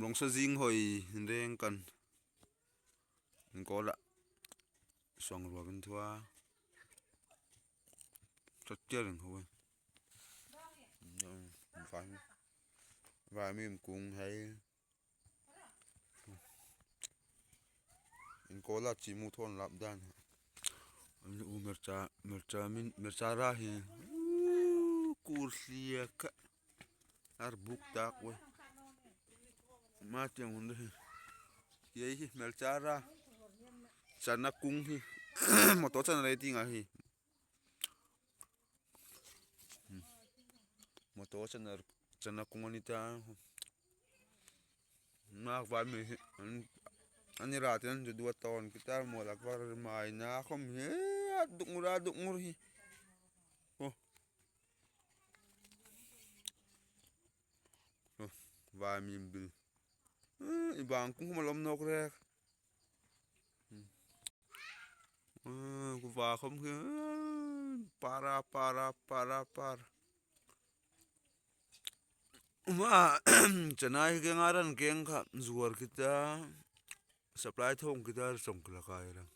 Rawng sa zing hawi reng kan kawl ah suang ruak in thu a chat reng ho e vai mim kung hei inkawl a chi mu thawn lap dan u hmarcha hmarcha hmarcha rah hi kur hliak kha ar buk tak we ma tiang hun hi hei hi hmarcha rah chana kung hi motor chana lei ding ah hei motor chana chana kung a ni ta a vai mai hi an ni rah te an zu duat tawn kita mual a var mai na khawm hi a duk ngur a duk ngur hi aw vai mim bil i bang kung a lawm nawk rek kuva khawm hi para para para par. Chennai keng a ran keng kha zuar khi ta supply thawng khi ta chawng khi la kai rang.